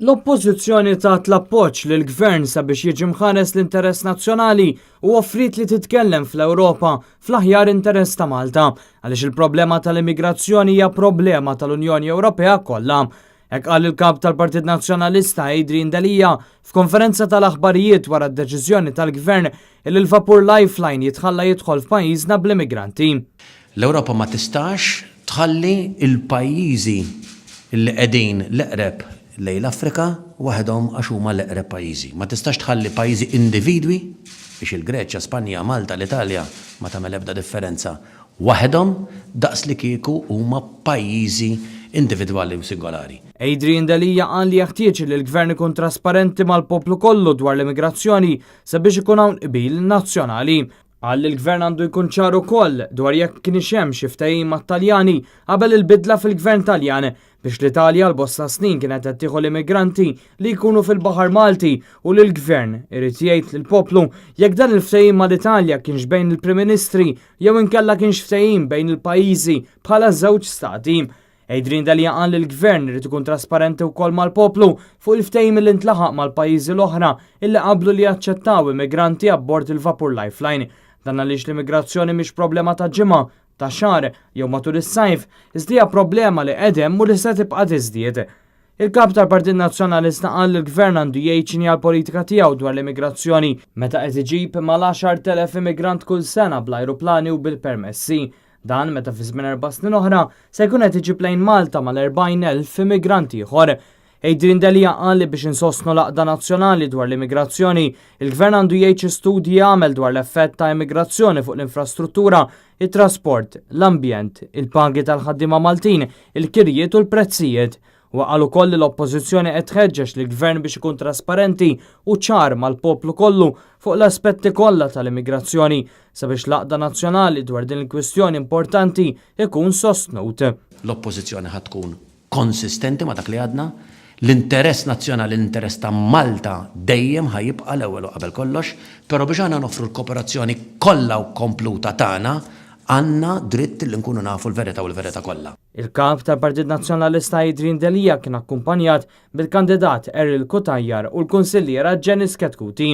L-Oppożizzjoni tat l-appoġġ lill-Gvern sabiex jiġi mħares l-interess nazzjonali u offriet li titkellem fl-Ewropa fl-aħjar interess ta' Malta, għaliex il-problema tal-immigrazzjoni hija problema tal-Unjoni Ewropea kollha. Hekk qal il-Kap tal-Partit Nazzjonalista Adrian Delia f'konferenza tal-aħbarijiet wara d-deċiżjoni tal-Gvern li l-vapur Lifeline jitħalla jidħol f'pajjiżna bl-immigranti. L-Ewropa ma tistax tħalli l-pajjiżi li qegħdin l-eqreb lejn l-Afrika waħedhom għax huma l-eqreb pajjiżi. Ma tistax tħalli pajjiżi individwi, biex il-Greċja, Spanja, Malta, l-Italja, ma tagħmel ebda differenza, waħedhom daqs li kieku huma pajjiżi individwali u singolari. Adrian Delia qal li jeħtieġ li l-Gvern ikun trasparenti mal-poplu kollu dwar l-immigrazzjoni sabiex ikun hawn qbil nazzjonali. Qal li l-Gvern għandu jkun ċar ukoll dwar jekk kienx hemm xi ftehim mat-Taljani qabel il-bidla fil-Gvern Taljan biex l-Italja għal bosta snin kienet qed tieħu l-immigranti li jkunu fil-baħar Malti u li l-Gvern irid jgħid lill-poplu jekk dan il-ftehim mal-Italja kienx bejn il-Prim Ministri jew inkella kienx ftehim bejn il-pajjiżi bħala żewġ stati. Adrian Delia qal li l-Gvern irid ikun trasparenti wkoll mal-poplu fuq il-ftehim li ntlaħaq mal-pajjiżi l-oħra illi qablu li jaċċettaw immigranti abbord il-vapur Lifeline. Dan għaliex l-immigrazzjoni mhix problema ta' ġimgħa, ta' xahar jew matul is-sajf, iżda hija problema li qed hemm u li se tibqa' tiżdied. Il-Kap tal-Partit Nazzjonalista qal li l-Gvern għandu jgħid x'inhi l-politika tiegħu dwar l-immigrazzjoni meta qed iġib mal-10,000 immigrant kull sena bl-ajruplani u bil-permessi. Dan meta fi żmien erba' snin oħra se jkun qed iġib lejn Malta mal-40,000 immigrant ieħor. Adrian Delia qal li biex insostnu l-għaqda nazzjonali dwar l-immigrazzjoni, il-Gvern għandu jgħid xi studji għamel dwar l-effett ta' immigrazzjoni fuq l-infrastruttura, it-trasport, l-ambjent, il-pagi tal-ħaddiema Maltin, il-kirjiet u l-prezzijiet. Huwa qal ukoll li l-Oppożizzjoni qed tħeġġeġ lill-Gvern biex ikun trasparenti u ċar mal-poplu kollu fuq l-aspetti kollha tal-immigrazzjoni sabiex l-għaqda nazzjonali dwar din il-kwistjoni importanti jkun sostnut. L-Oppożizzjoni ħa tkun konsistenti ma' dak li għadna. L-interess nazzjonali, l-interess ta' Malta dejjem ħa jibqa' l-ewwel u qabel kollox, però biex aħna noffru l-kooperazzjoni kollha u kompluta tagħna, għandna dritt li nkunu nafu l-verità u l-verità kollha. Il-Kap tal-Partit Nazzjonalista Adrian Delia kien akkumpanjat mill-kandidat Errol Cutajar u l-Kunsilliera Janice Chetcuti.